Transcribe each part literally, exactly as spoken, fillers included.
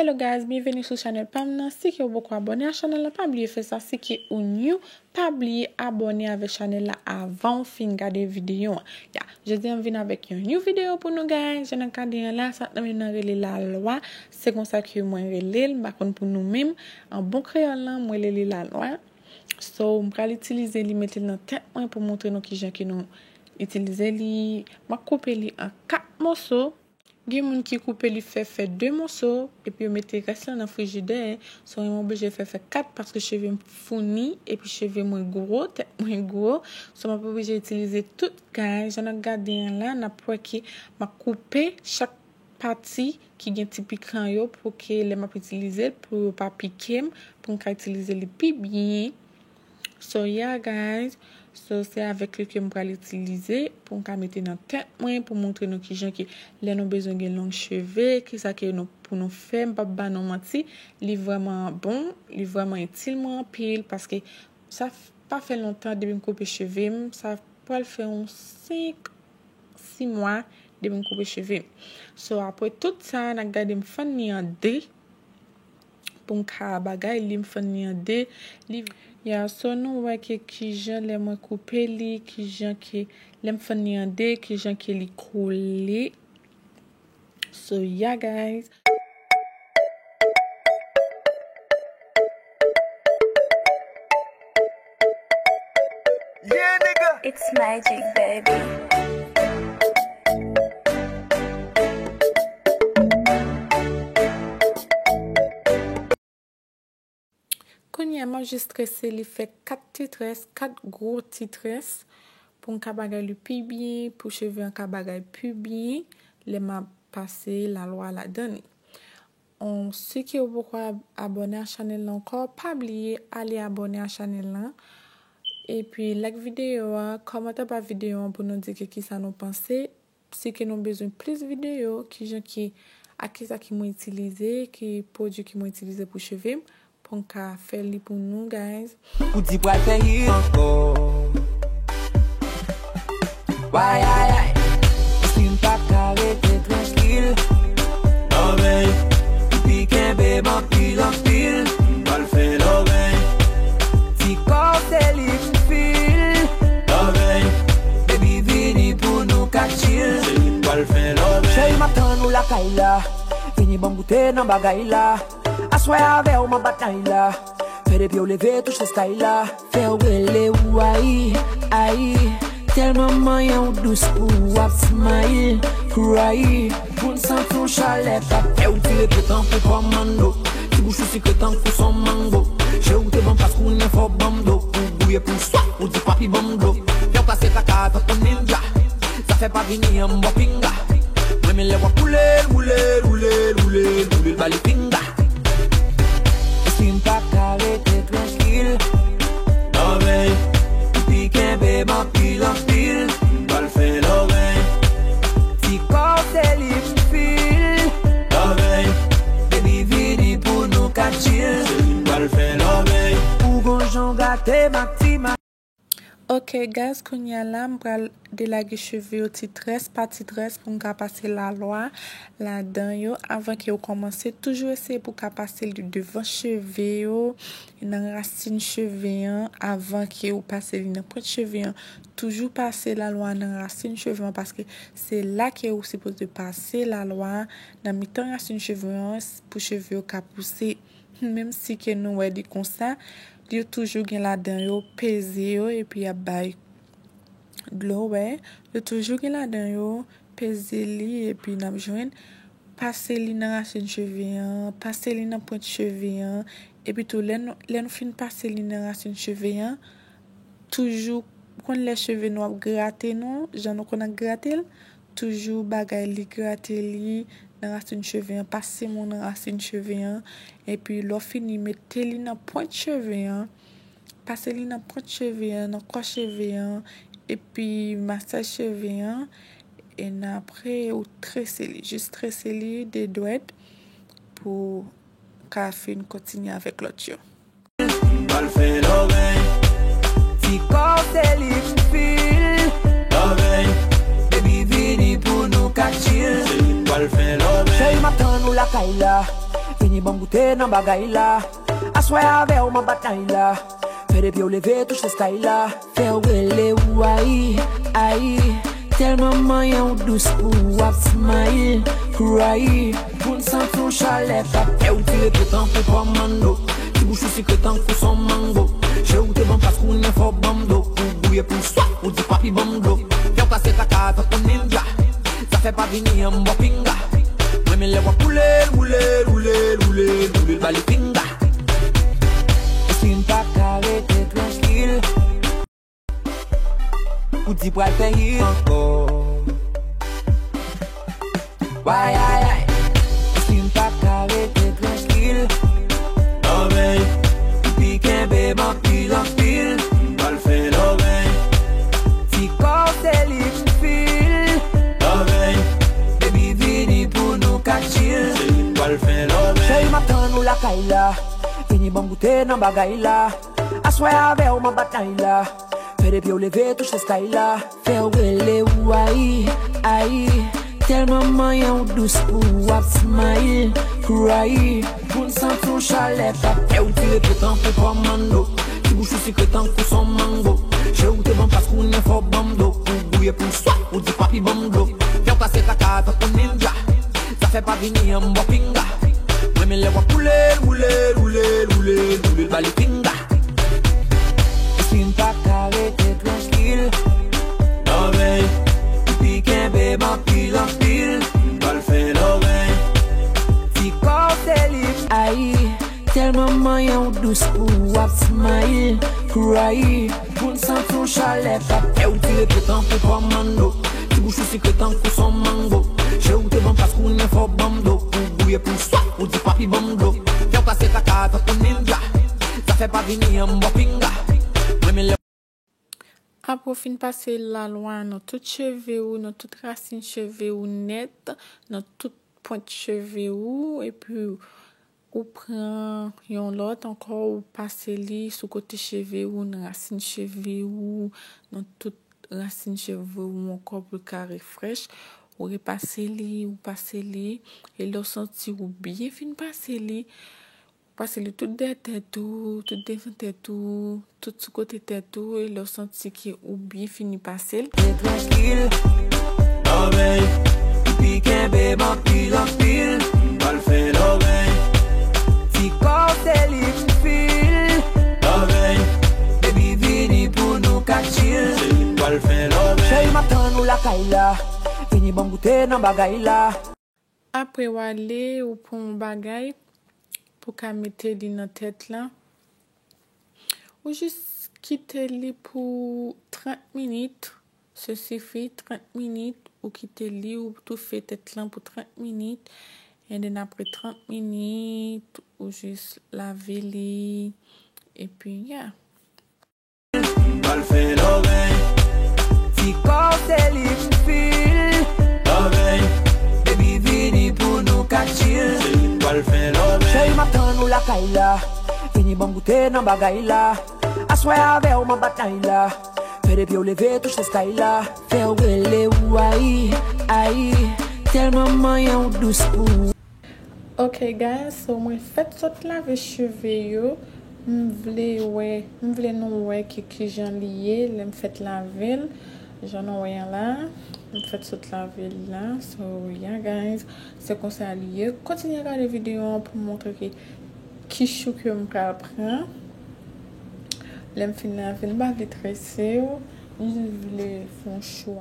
Hello guys, byenveni sou chanèl pa m nan. Si ke w poko abòne a chanèl la, pa bliye fè sa. Si ke ou new, pa bliye abòne avèk chanèl la avan w fin gade videyo an. Ya, jodi a m vin avèk yon new videyo pou nou guys. Jan n ap gade an la, sa k nan men m nan rele lalwa. Se konsa ke mwen rele l, m pa konn pou nou menm. An bon kreyòl lan, mwen rele li lalwa. So, m pral itilize li, mete l nan tèt mwen pou montre nou kijan ke nou itilize li. M ap koupe li an kat moso. Gen moun ki koupe li fè, fè de moso, epi yo mete rès lan nan frijidè. So, mwen oblije fè, fè kat paske cheve m founi, epi cheve mwen gwo, tèt mwen gwo. So, m ap oblije itilize tout guys. Jan n ap gade an la, n ap wè ke m ap koupe chak pati ki gen ti pikan yo pou ke lè m ap itilize l, pou yo pa pike m, pou m ka itilize li pi byen. So, yeah, guys. So, se avèk li ke m pral itilize pou m ka mete nan tèt mwen, pou montre nou kijan ke lè nou bezwen gen long cheve, kisa ke nou, pou nou fè. M p ap ba nou manti, li vrèman bon, li vrèman itil mwen anpil, paske sa f-, pa fè lontan depi m koupe cheve m, sa pral fè yon senk, sis mwa depi m koupe cheve m. So, apre tout sa, n a gade m fann li an de. Pou m ka bagay li, m fann li an de. Li, ya, so nou wè ke kijan lè mwen koupe li, kijan ke lè m fann li an de, kijan ke li kole. So, yeah, guys. Yeah, nigga. It's magic, baby. Kounye a, m ap jis trese li, fè kat ti très, kat gwo ti très, pou m ka bagay li pi byen, pou cheve an ka bagay pi byen, lè m ap pase lalwa ladan li. On, si ke ou poko ab-, abòne a chanèl la ankò, pa bliye ale abòne a chanèl la. Epi, like videyo a, kòmante anba videyo an pou nou di ke kisa nou panse. Si ke nou bezwen plis videyo, kijan ki, ak kisa ki mwen itilize, ki pwodui ki mwen itilize pou cheve m, pou m ka fè li pou nou, guys. Ou di pral fè hit ankò. Wayayay. Èske m pa ka rete trankil? Lòbèy. Ou pi kenbe m anpil, anpil. M pral fè lòbèy. Ti kò w se li m fil. Lòbèy. Baby, vini pou nou ka chill. Se li m pral fè lòbèy. Cheri, m ap tann ou lakay la. Vini ban m goute nan bagay la. Aswè avè w m ap bat nay la. Fè de pye w leve touche sky la. Fè w rele w ayi, ayi. Tèlman manyen w dous pou w ap smile, cry. Pou n santi yon chalè k ap fè w tire pye tankou kòmando. Ti bouch ou sikre tankou son mango. Je ou te bon pas kounye fò ban m do. Ou gouye pou swaf, ou di papi ban m dlo. Fè w kase kaka tankou ninja. Zafè pa vini an m bò pinga. Mwen renmen lè w ap boule l, boule l, boule l, boule l, boule l, ba li pinga. Èske m pa ka rete trankil? Lòbèy, ou pi kenbe m anpil, anpil. M pral fè lòbèy. Ti kò w se li m fil. Lòbèy, baby, vini pou nou ka chill. Se li m pral fè lòbèy. Ou gon jan w gate m ak ti ma- Ok, guys, kounye a la, m pral delage cheve yo ti très pa ti très pou m ka pase lalwa ladan yo. Avan ke ou kòmanse, toujou eseye pou w ka pase li devan cheve yo, nan rasin cheve an, avan ke ou pase li nan pwent cheve an. Toujou pase lalwa nan rasin cheve an, paske se la ke ou sipoze pase lalwa, nan mitan rasin cheve an, pou cheve yo ka pouse. Menm si ke nou wè li konsa, yo toujou gen ladan yo, peze yo, epi y ap bay dlo, wè. Yo toujou gen ladan yo, peze li, epi n ap jwenn, pase li nan rasin cheve an, pase li nan pwent cheve an, epi tou, lè nou, lè nou fin pase li nan rasin cheve an, toujou, ou konn lè cheve nou ap grate nou, jan nou konn ap grate l, toujou bagay li, grate li nan rasin cheve an, pase men w nan rasin cheve an, epi lè w fini, mete li nan pwent cheve an, pase li nan pwent cheve an, nan kò cheve an, epi masaj cheve an, e apre ou trese li, jis trese li de dwèt pou ka fin kontinye avèk lòt yo. M pral fè lòbèy. Ti kò w se li m fil. Lòbèy. Baby, vini pou nou ka chill. Se li m pral fè lòbèy. Cheri, m ap tann ou lakay la. Vini ban m goute nan bagay la. Aswè avè w m ap bat nay la. Fè de pye w leve touche sky la. Fè w rele w ayi, ayi. Tèlman manyen w dous pou w ap smile, cry. Pou n santi w chalè k ap fè w tire pye tankou kòmando. Ti bouch ou sikre tankou son mango. Je w te ban pas kounye fò ban m do. Ou gouye pou swaf, ou di papi ban m dlo. Fè w kase kaka tankou ninja. Zafè pa vini an m bò pinga. Mwen men lè w ap boule l, boule l, boule l, boule l, boule l, ba li pinga. Eskin pa ka rete trankil. Ou di pral fè hit ankò. Wayayay. Eskin pa ka rete trankil. Lòvèy. Epi kenbe m anpil anpil. M pral fè lòvèy. Ti kò w se li m fil. Lòvèy. Baby vini pou nou ka chill. Se li m pral fè lòvèy. Cheri m ap tann ou lakay la. Vini ban m goute nan bagay la. Aswè avè w m ap bat nay la. Fè de pye w leve touche sky la. Fè w rele w ayi, ayi. Tèlman manyen w dous pou w ap smile, cry. Pou n santi w chalè k ap fè w tire pye tankou kòmando. Ti bouch ou sikre tankou son mango. Je w te ban pas kounye fò ban m do. Ou gouye pou swaf, ou di papi ban m dlo. Fè w kase kaka tankou ninja. Zafè pa vini an m bò pinga. Mwen men lè w ap boule l, boule l, boule l, boule l, boule l, ba li pinga. Eskin pa ka rete trankil. Lòvèy. Epi kenbe m anpil anpil. M pral fè lòvèy. Ti kò w se li m ayi. Tèlman manyen w dous pou w ap smile, cry. Pou n santi w chalè k ap fè w tire pye tankou kòmando. Ti bouch ou sikre tankou son mango. Je w te ban pas kounye fò ban m do. Ou gouye pou swaf, ou di papi ban m dlo. Fè w kase kaka tankou ninja. Zafè pa vini an m bò pinga. Mwen men lè Apre w fin pase lalwa nan tout cheve ou, nan tout rasin cheve ou nèt, nan tout pwent cheve ou, epi ou pran yon lòt ankò, ou pase li sou kote cheve ou, nan rasin cheve ou, nan tout rasin cheve ou ankò pou l ka refrèch. Ou repase li, ou pase li, e lè w santi ou byen fin pase li, pase li tout dèyè tèt ou, tout devan tèt ou, tout sou kote tèt ou, e lè w santi ke ou byen fini pase l. Byen trankil, lòvèy, epi kenbe m anpil anpil, m pral fè lòvèy. Ti kò w se li m fil, lòvèy, baby vini pou nou ka chill, se li m pral fè lòvèy. Cheri m ap tann ou lakay la, vini ban m goute nan bagay la. Apre w ale, ou pran yon bagay pou ka mete li nan tèt la. Ou jis kite li pou trant minit, se sifi, trant minit, ou kite li, ou toufe tèt lan pou trant minit, and then apre trant minit, ou jis lave li, epi, yeah. M pral fè lòvèy. Ti kò w se li m fil. Lòvèy. Baby vini pou nou ka chill. Se li m pral fè lòvèy. Cheri m ap tann ou lakay la. Vini ban m goute nan bagay la. Aswè avè w m ap bat nay la. Fè de pye w leve touche sky la. Fè w rele w ayi, ayi. Tèlman manyen w dous pou Ok guys, so mwen fèk sot lave cheve yo. M vle wè, m vle nou wè ki kijan li ye lè m fèk lave l. Jan nou wè an la, m fèk sot lave l la. So yeah guys, se konsa li ye. Kontinye gade videyo an pou m montre ki, ki chou ke m pral pran. Lè m fin lave l, m pa vle trese yo. M jis vle fè yon chou.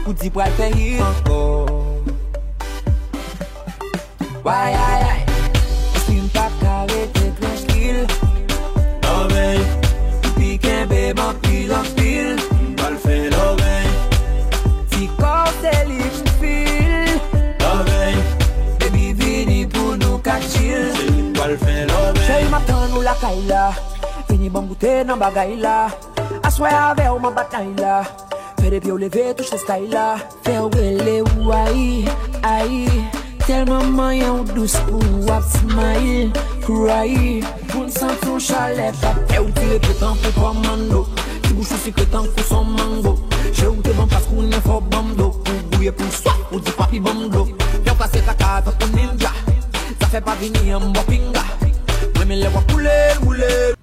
Ou di pral fè hit ankò. Wayayay. Eskin pa ka rete trankil. Lòvèy. Epi kenbe m anpil anpil. M pral fè lòvèy. Ti kò w se li m fil. Lòvèy. Baby vini pou nou ka chill. Se li m pral fè lòvèy. Cheri m ap tann ou lakay la. Vini ban m goute nan bagay la. Aswè avè w m ap bat nay la. Fè de pye w leve touche sky la. Fè w rele w ayi, ayi. Tèlman manyen w dous pou w ap smile, cry. Pou n santi w chalè k ap fè w tire pye tankou kòmando. Ti bouch ou sikre tankou son mango. Je w te ban pas kounye fò ban m dlo. Ou gouye pou swaf, ou di papi ban m dlo. Fè w kase kaka tankou Fè pa vini an m bò pinga. M renmen lè w ap boule l, boule l.